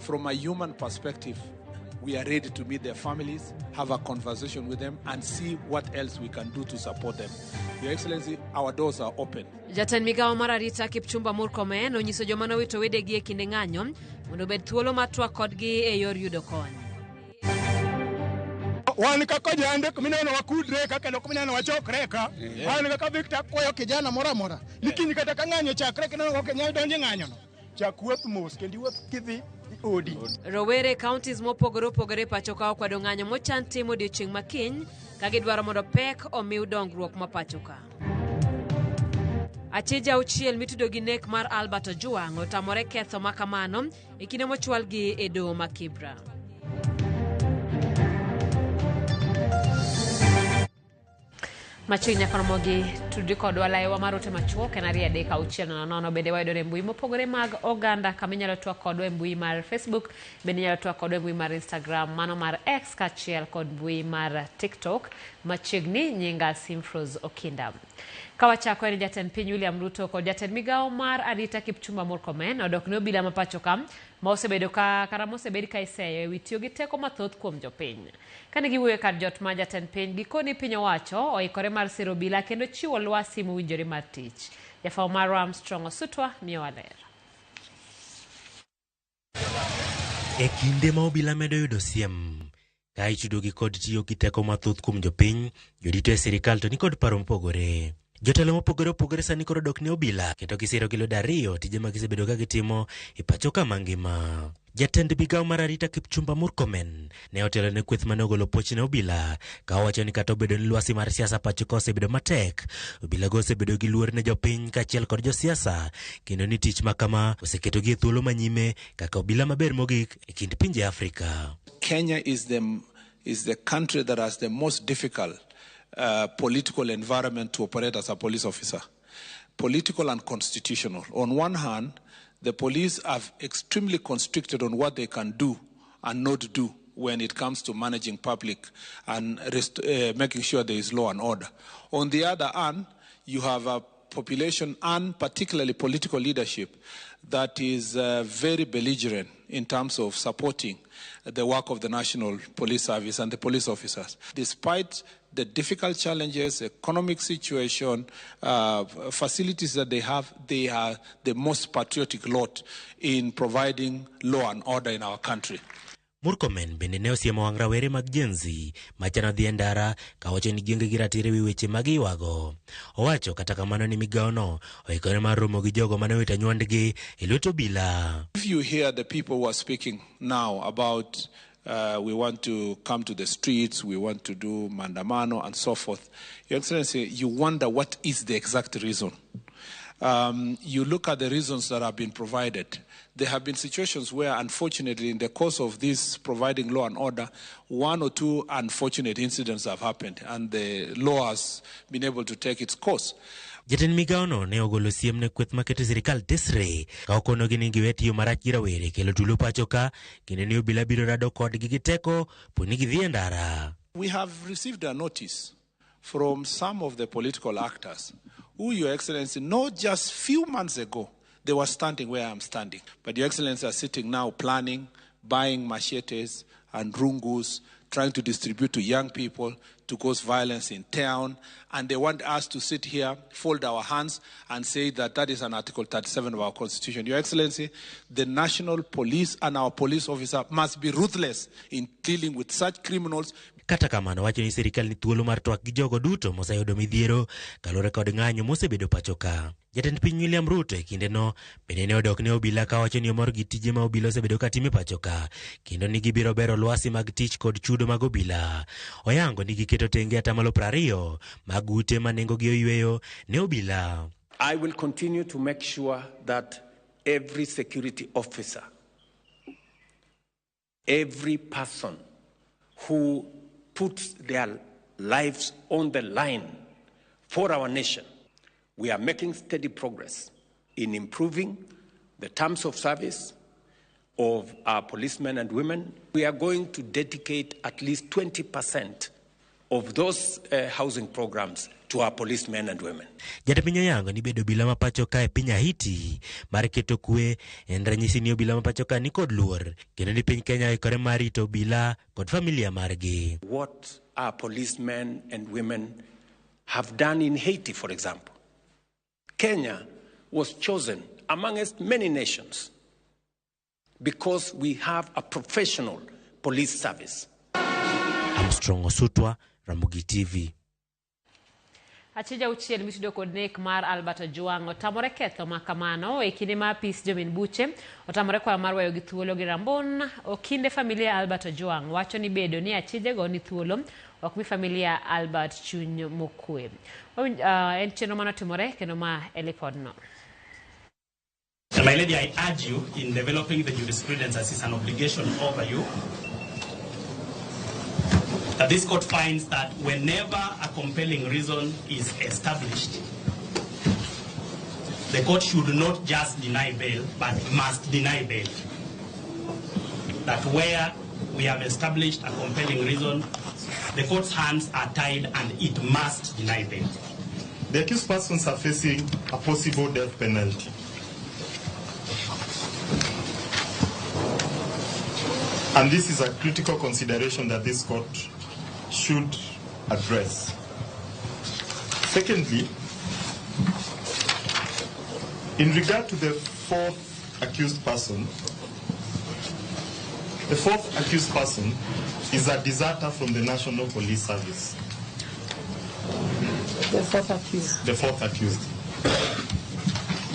From a human perspective, we are ready to meet their families, have a conversation with them, and see what else we can do to support them. Your Excellency, our doors are open. Jatend migawo mar arita Kipchumba Murkomen onyiso joma nowito wedegi e kinde ng'anyo mondo obed thuolo mar twak kodgi e yor yudo kony. Wan kaka ojende kumineno wakudre ka kendo kumineno wachokre ka. An kaka Victor akwayo kijana moro amora ni kiny kata ka ng'anyo chakre kineno ok inyal donjo e ng'anyono. Chak wuoth mos kendo iwuoth kidhi odi. Rowere e counties mopogore opogore e pacho ka okwedo ng'anyo mochan timo odiochieng' ma kiny ka gidwaro mondo pek omiw dongruok ma pacho ka. Achije auchiel mitudo gi nek mar Albert Ojwang otamore ketho ma kamano e kinde mochwalgi e doho ma Kibra. Machiegni nyaka romogi tudri kodwa laewa mar ote machuok en 23600. Bende wayudore e mbui mopogore mag oganda kama inyalo twak kodwa e mbui mar Facebook, bende inyalo twak kodwa e mbui mar Instagram, mano mar X kaachiel kod mbui mar TikTok. Machiegni nyinga Simfrose Okinda. Ka wachako en jatend piny William Ruto kod jatend migawo mar arita Kipchumba Murkomen odok ne obila ma pacho ka ma osebedo ka kata mosebed ka iseyo e wi tiyo gi teko mathoth kuom jopiny. Kane giwuoyo e kar jot mar jatend piny, gikoni piny owacho oikore mar siro obila kendo chiwo lwasi mowinjore mar tich. Jafwambo marwa Armstrong Osutwa miyowa ler. E kinde ma obila medo yudo siem ka itudogi kod tiyo gi teko mathoth kuom jopiny, jorito e sirikal to nikod paro mopogore. Jotelo mopogore opogore sani koro dok ne obila kendo gisiro gi lwedo ariyo tije ma gisebedo ka gitimo e pacho ka mangima. Jatend migawo mar arita Kipchumba Murkomen ne otelo ne kweth mane ogolo puoch ne obila ka owacho ni kata obedo ni lwasi mar siasa pacho ka osebedo matek, obilago osebedo gi luor ne jopiny kaachiel kod josiasa kendo ni tich ma kama oseketogi e thuolo manyime kaka obila maber mogik e kind pinje Afrika. Kenya is the country that has the most difficult political environment to operate as a police officer. Political and constitutional. On one hand, the police are extremely constricted on what they can do and not do when it comes to managing public and making sure there is law and order. On the other hand, you have a population and particularly political leadership that is very belligerent in terms of supporting the work of the National Police Service and the police officers. Despite the difficult challenges, economic situation, facilities that they have, they are the most patriotic lot in providing law and order in our country. Murkomen bende ne osiemo wang' rawere mag Gen Z machano dhi e ndara kawacho ni gionge gi ratiro ewi weche ma giywago. Owacho kata kamano ni migawono oikore mar romo gi jogo mane owito anyuondgi e lwet obila. If you hear the people who are speaking now about we want to come to the streets, we want to do maandamano and so forth, Your Excellency, you wonder what is the exact reason. You look at the reasons that have been provided. There have been situations where, unfortunately, in the course of this providing law and order, one or two unfortunate incidents have happened, and the law has been able to take its course. Jatend migawono ne ogolo siem ne kweth maketo sirikal tesre ka okonogi ni giwe tiyo marach gi rawere kelo tulo pacho ka kendo ni obila biro rado kodgi gi teko po ni gidhi e ndara. We have received a notice from some of the political actors who, Your Excellency, not just few months ago, they were standing where I'm standing. But Your Excellency are sitting now planning, buying machetes and rungus, trying to distribute to young people to cause violence in town. And they want us to sit here, fold our hands, and say that that is an Article 37 of our Constitution. Your Excellency, the national police and our police officer must be ruthless in dealing with such criminals. Kata kamano wacho ni sirikal ni thuolo mar twak gi jogo duto moseyudo midhiero kaluwore kod ng'anyo mosebedo pacho ka. Jatend piny William Ruto e kindeno bende ne odok ne obila kawacho ni omor gi tije ma obila osebedo ka timo e pacho ka kendo ni gibiro bero lwasi mag tich kod chudo mag obila. Oyango ni giketo tenge atamalo 20 mag ute ma nengogi oyweyo ne obila. I will continue to make sure that every security officer, every person who puts their lives on the line for our nation, we are making steady progress in improving the terms of service of our policemen and women. We are going to dedicate at least 20% of those housing programs to our policemen and women. Jatend piny oyango ni bedo obila ma pacho ka e piny Haiti mar keto kwe en ranyisi ni obila ma pacho ka ni kod luor kendo ni piny Kenya oikore mar rito obila kod familia margi. What our policemen and women have done in Haiti, for example. Kenya was chosen amongst many nations because we have a professional police service. Armstrong Osutwa, Ramogi TV. Achija auchiel mitudo kod nek mar Albert Ojwang otamore ketho ma kamano e kinde ma apis jomin buche otamore kwayo mar weyo gi thuolo gi Rambun. Okinde familia Albert Ojwang wacho ni bedo ni achijego ni thuolo ok mi familia Albert chuny mokwe. En chenro manotimore kendo ma e lipodno. And my lady, I urge you in developing the jurisprudence as is an obligation over you, that this court finds that whenever a compelling reason is established, the court should not just deny bail, but must deny bail. That where we have established a compelling reason, the court's hands are tied and it must deny bail. The accused persons are facing a possible death penalty. And this is a critical consideration that this court should address. Secondly, in regard to the fourth accused person, the fourth accused person is a deserter from the National Police Service. The fourth accused. The fourth accused.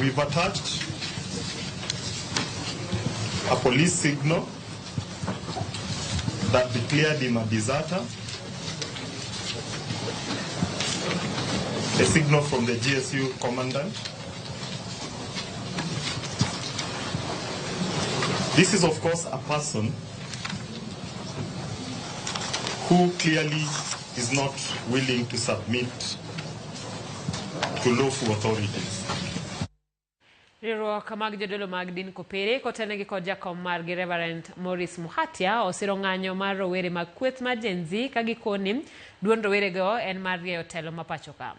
We've attached a police signal that declared him a deserter, a signal from the GSU commandant. This is, of course, a person who clearly is not willing to submit to lawful authorities. Riwruok mag jodolo mag din Kopere kotelnegi kod jakom margi Reverend Maurice Muhatia osiro ng'anyo mar rowere mag kweth mar Gen Z ka gikoni duond rowerego en mar rieyo telo ma pacho ka.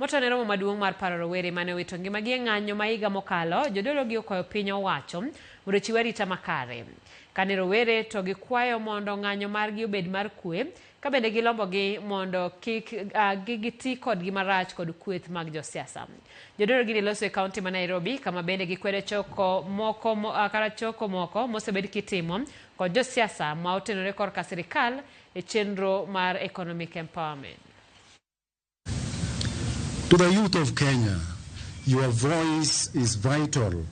Motelo ne romo maduong' mar paro rowere mane owito ngimagi e ng'anyo ma higa mokalo, jodolo gi okwayo piny owacho mondo ochiw arita makare. Kane rowere to gikwayo mondo ng'anyo margi obed mar kwe, ka bende gilombogi mondo kik giti kodgi marach kod kweth mag josiasa. Jodolo gi ne loso e kaunti ma Nairobi kama bende gikwedo choko moko kata choko moko mosebed kitimo kod josiasa ma otenore korka sirikal e chenro mar economic empowerment. To the youth of Kenya, your voice is vital.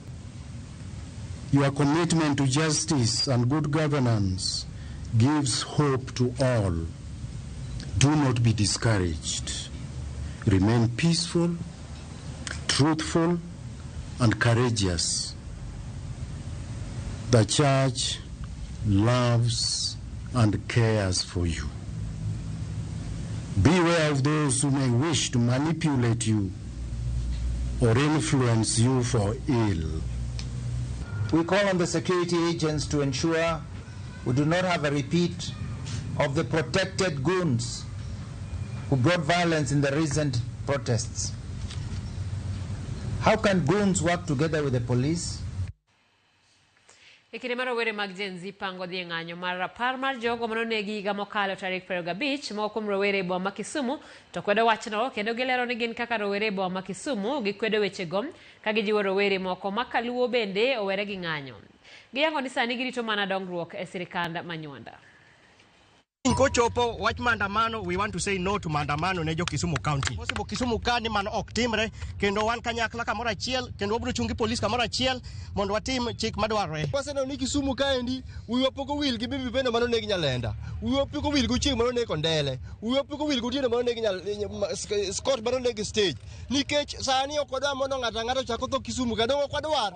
Your commitment to justice and good governance gives hope to all. Do not be discouraged. Remain peaceful, truthful, and courageous. The church loves and cares for you. Beware of those who may wish to manipulate you or influence you for ill. We call on the security agents to ensure we do not have a repeat of the protected goons who brought violence in the recent protests. How can goons work together with the police? E kinde mar rowere mag Gen Z pango dhi e ng'anyo mar rapar mar jogo manonegi higa mokalo tarik 25, moko kuom rowere e boma ma Kisumu to kwedo wachno kendo gilero ni gin kaka rowere e boma ma Kisumu gikwedo wechego ka gijiwo rowere moko ma kaluo bende owere gi ng'anyo. Giyango ni sani girito mana dongruok e sirikand Manywanda. Kochopo wach maandamano, we want to say no to maandamano ne jo Kisumu County. Possible Kisumu ka ni mano ok timre, kendo wan kanyakla kamoro achiel, kendo wabiro chung' gi polis kamoro achiel mondo watim chik madwarore. Waseneno ni Kisumu kaendi wiwa pok owil gi Bibi Pendo manoneg Nyalenda, wiwa pok owil gi Ochieng' manoneg Kondele, wiwa pok owil gi Otieno manoneg Scott manoneg stage. Nikech sani ok wadwar mondo ng'ato ang'ata ochak otho Kisumu ka, dong' ok wadwar.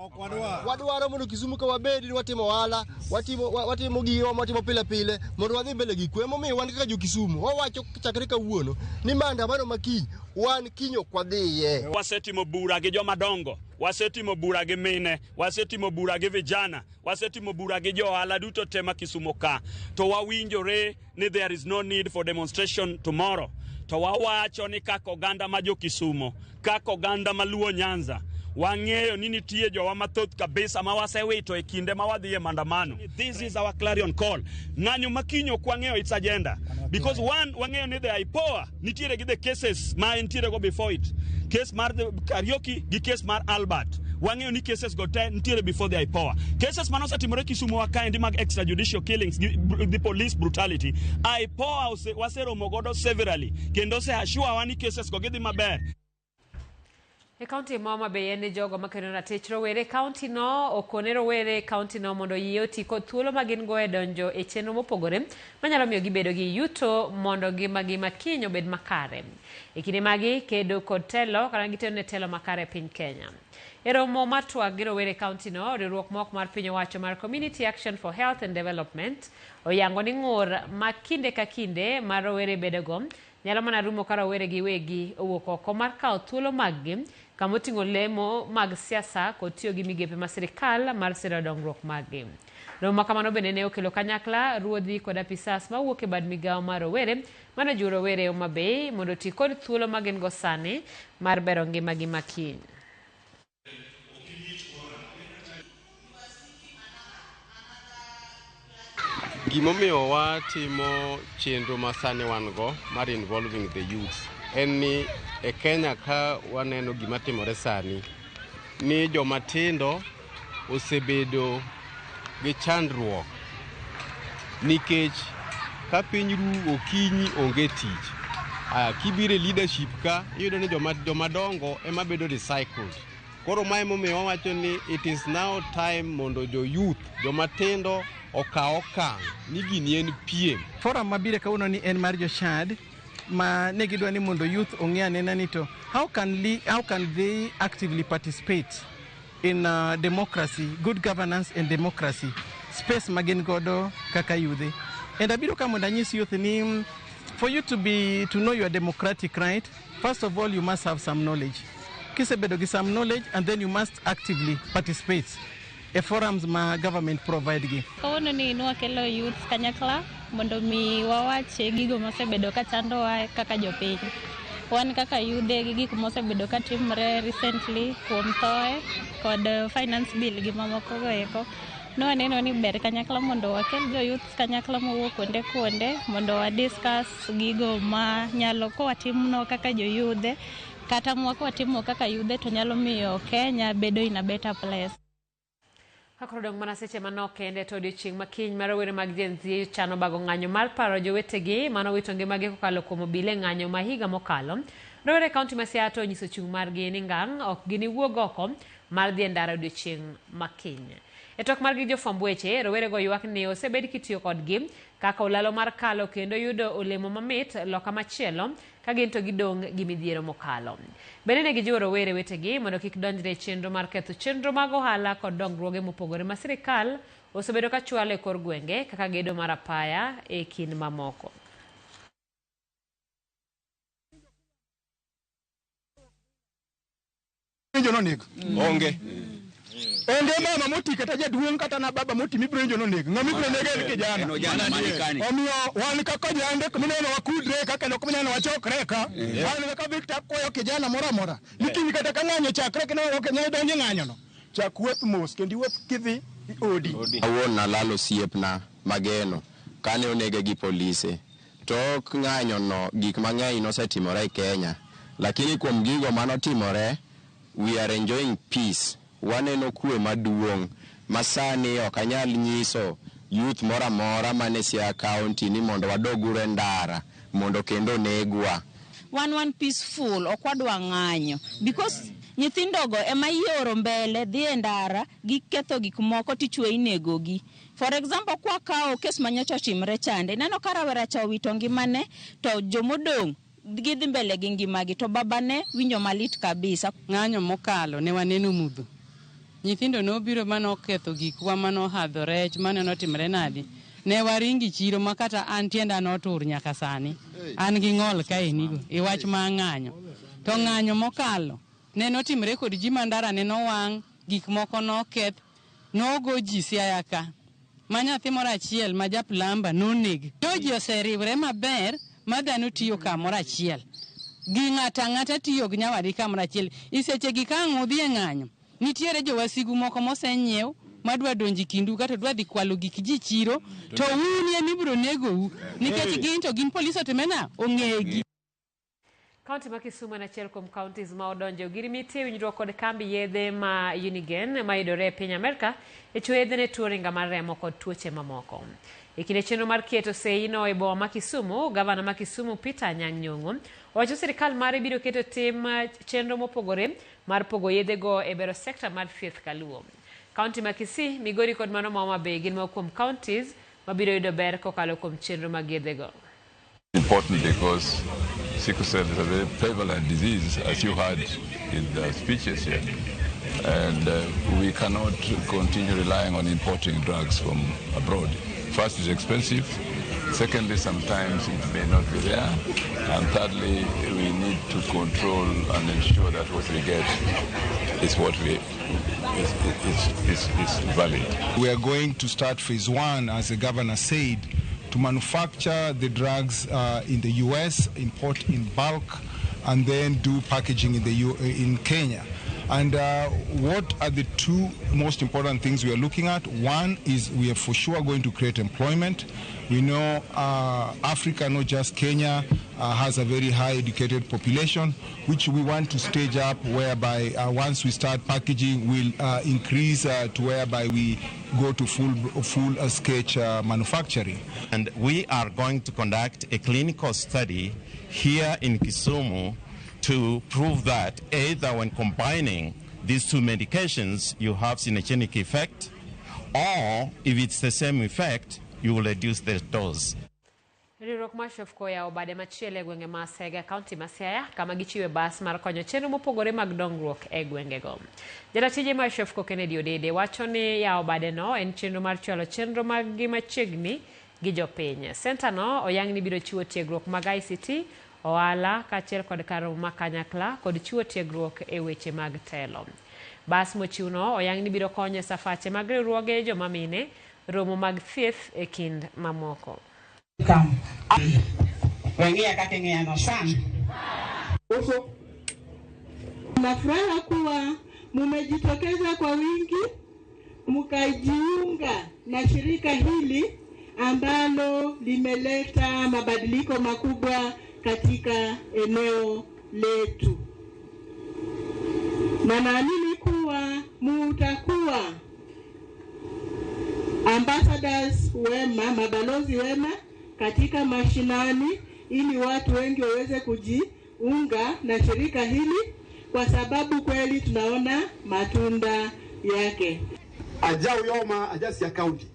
Wadwaro mondo Kisumu ka wabedi ni watimo ohala, watimo giwa mwatimo pile pile mondo wadhi mbele gi kwe. otieko. Emomiyo wan kaka jo-Kisumu wawacho chakre kawuono ni maandamano ma kiny wan kiny ok wadhiye. Wasetimo bura gi joma dongo, wasetimo bura gi mine, wasetimo bura gi vijana, wasetimo bura gi jo ohala duto te ma Kisumo ka. To wawinjore ni there is no need for demonstration tomorrow. To wawacho ni kaka oganda ma jo Kisumo, kaka oganda ma Luo Nyanza, wang'eyo ni nitie jowa mathoth kabisa ma wasewito e kinde ma wadhi e maandamano. This is our clarion call. Ng'anyo ma kiny ok wang'eyo its agenda. Because one, wang'eyo ni the IPOA nitiere gi the cases ma entiere go before it. Case mar the Kariuki gi case mar Albert. Wang'eyo ni cases go te nitiere before the IPOA. Cases mane osetimore Kisumu wa kaendi mag extrajudicial killings gi the police brutality. IPOA waseromo godo severally kendo ose assure wa ni cases go gidhi maber. E kaunti ma Homa Bay en ni jogo makedo ratich rowere e kaunti no okone rowere e kaunti no mondo oyie oti kod thuolo ma gin go e donjo e chenro mopogore manyalo miyo gibedo gi yuto mondo ngimagi ma kiny obed makare. E kinde magi kedo kod telo kata giteno ne telo makare e piny Kenya. E romo mar twak gi rowere e kaunti no, riwruok mok mar piny owacho mar Community Action for Health and Development oyango ni ng'ur ma kinde ka kinde mar rowere bedogo nyalo mana rumo ka rowere giwegi owuok oko mar kawo thuolo maggi kama oting'o lemo mag siasa kod tiyo gi migepe ma sirikal mar siro dongruok maggi. Romo ma kamano bende ne okelo kanyakla ruodhi kod apisas mawuok e bad migawo mar rowere mane ojiwo rowere e Homa Bay mondo oti kod thuolo ma gin go sani mar bero ngimagi ma kiny. Gimomiyo watimo chenro ma sani wan go mar involving the youth en ni e Kenya ka waneno gima timore sani ni joma tindo osebedo gi chandruok nikech ka piny ru okinyi onge tich. Aya, kibiro e leadership ka iyudo ni joma dongo ema bedo recycled. Koro mae momiyo wawacho ni it is now time mondo jo youth, joma tindo okaw okang' ni gini en piem. Forum mabiro kawuono ni en mar jochad ma ne gidwa ni mondo youth ong'e anena ni to how can they actively participate in democracy, good governance and democracy space ma gin godo kaka yudhe. And abiro ka mondo anyis youth ni for you to know your democratic right, first of all you must have some knowledge. Kisebedo gi some knowledge and then you must actively participate e forums ma government provide gi. Kawuono ni nwakelo youth kanyakla mondo mi wawache gigo mosebedo ka chandowa kaka jopiny. Wan kaka yudhe gi gik mosebedo ka timre recently kuom thoe kod finance bill gi mamoko go eko. Nwaneno ni ber kanyakla mondo wakel jo youth kanyakla mowuok kuonde kuonde mondo wa discuss gigo ma nyalo kowatimno kaka joyudhe kata mwakowatimo kaka yudhe to nyalo miyo Kenya bedo in a better place. Ka koro dong' mana seche manok kende to odiochieng' ma kiny mar rowere mag Gen Z chano bago ng'anyo mar paro jowetegi manowito ngimagi kokalo kuom obila e ng'anyo ma higa mokalo. Rowere e kaunti ma Siaya to onyiso chung' margi ni ngang' ok giniwuog oko mar dhi e ndara odiochieng' ma kiny. E twak margi jofwamb weche, rowerego ywak ni osebed kitiyo kodgi kaka olalo mar kalo kendo yudo olemo mamit loka machielo ka gin to gidong' gi midhiero mokalo. Bende ne gijiwo rowere wetegi mondo kik donjre e chenro mar ketho chenro mag ohala kod dongruoge mopogore ma sirikal osebedo ka chwalo e kor gwenge kaka gedo mar apaya e kind mamoko. Winjo nonego. Onge. Onge mama moti kata jaduong' kata na baba moti mibiro winjo nonego. Ng'ama ibiro nego en kijana. Omiyo wan kaka jande mineno wakudre kaka kendo mineno wachokre ka. Wan kaka Victor kwayo kijana moro amora. Ni kiny kata ka ng'anyo chakre kendo ok nyal donjo e ng'anyo no. Chak wuoth mos kendo iwuoth kidhi odi. Awuon nalalo osiepna mageno kane onege gi polise. Tok ng'anyo no gik mang'eny nosetimore e Kenya. Lakini kuom gigo manotimore, we are enjoying peace. Waneno kwe maduong' ma sani ok anyal nyiso youth moro amora mane Siaya County ni mondo wadog uru e ndara mondo kendo onegwa. Wan peaceful, ok wadwa ng'anyo because nyithindogo ema ioro mbele dhi e ndara giketho gik moko tichwe inegogi. For example, kwakawo kes manyocha otimre chande, ineno ka rawera cha owito ngimane to jomodong' gidhi mbele gi ngimagi to babane winjo malit kabisa. Ng'anyo mokalo ne waneno mudho. Nyithindo nobiro manoketho gikwa manohadho rech mane notimre nadi. Ne waringi chiro ma kata an tienda notur nyaka sani. An gi ng'ol kaenigo e wach ma ng'anyo. To ng'anyo mokalo ne notimre kod ji ma ndara ne nowang', gik moko noketh, nogo ji Siaya ka. Ma nyathi moro achiel ma ja plumber noneg. To ji oseriwre maber ma dhano tiyo kamoro achiel. Gi ng'ato ang'ata tiyo gi nyawadgi kamoro achiel. I sechegi ka ang' udhi e ng'anyo, nitiere jowasigu moko mosenyiew madwa donjo e kindu kata dwa dhi kwalo gik ji chiro to un ema ibiro negou nikech gin to gin polis otime na ong'egi. Kaunti ma Kisumu en achiel kuom counties ma odonjo ogirimiti e winjruok kod kambi yedhe ma Unigen mayudore e piny Amerka e chiwo yedhe ne tuo ringa mar remo kod tuoche mamoko. E kinde chenro mar keto sei no e boma ma Kisumu, gavana ma Kisumu Peter Anyang' Nyong'o owacho sirikal mare biro keto tim chenro mopogore mar pogo yedhe go e bero sekta mar thieth kaluo. Kaunti ma Kisii, Migori kod mano ma Homa Bay gin moko kuom counties mabiro yudo ber kokalo kuom chenro mag yedhe go. Important because sickle cell is a very prevalent disease, as you heard in the speeches here. And we cannot continue relying on importing drugs from abroad. First, it's expensive. Secondly, sometimes it may not be there. And thirdly, we need to control and ensure that what we get is what we is valid. We are going to start phase one, as the governor said, to manufacture the drugs in the US, import in bulk, and then do packaging in Kenya. And what are the two most important things we are looking at? One is we are for sure going to create employment. We know Africa, not just Kenya, has a very high educated population, which we want to stage up whereby once we start packaging, we'll increase to whereby we go to full sketch manufacturing. And we are going to conduct a clinical study here in Kisumu to prove that either when combining these two medications, you have synergenic effect, or if it's the same effect, you will reduce the dose. Riwruok mar Shofco oyawo bade machielo e gwenge ma Sega, kaunti ma Siaya, kama gichiwe bas mar konyo chenro mopogore mag dongruok e gwengego. Jaratije mar Shofco Kennedy Odede wacho ni yawo badeno en chenro mar chwalo chenro mag gi machiegni gi jopiny. Senta no oyang ni biro chiwo tiegruok mag ICT, ohala kaachiel kod kar romo ma kanyakla kod chiwo tiegruok e weche mag telo. Bas mochiwno oyang ni biro konyo e safache mag riwruoge joma mine, romo mag thieth e kind mamoko. Weng'ia kaka ing'iyano sana. Na furaha kuwa mumejitokeza kwa wingi mkajiunga na shirika hili ambalo limeleta mabadiliko makubwa katika eneo letu. Na naamini kuwa mutakuwa ambassadors wema, mabalozi wema katika mashinani ili watu wengi waweze kujiunga na shirika hili kwa sababu kweli tunaona matunda yake. Aja uyoma aja siya county.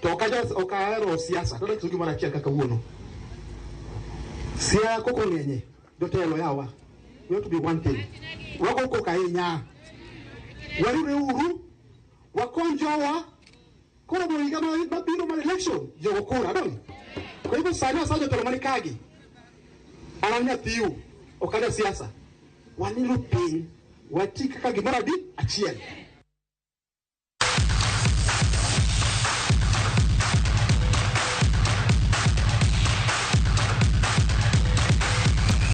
To okaja okaero siasa. Toto kitu mara kia kaka uono. Siya koko ngenye jotelo yawa. We have to be one thing. Wako koko ahinya. Warure uru wakonjowa koro boiga mabiro mar election jogo kura dong. Kwa hivyo sani sasa jotelo mar kagi. An nyathiu okaja siasa. Wanilo piny wati kaka gimoro adi achiel.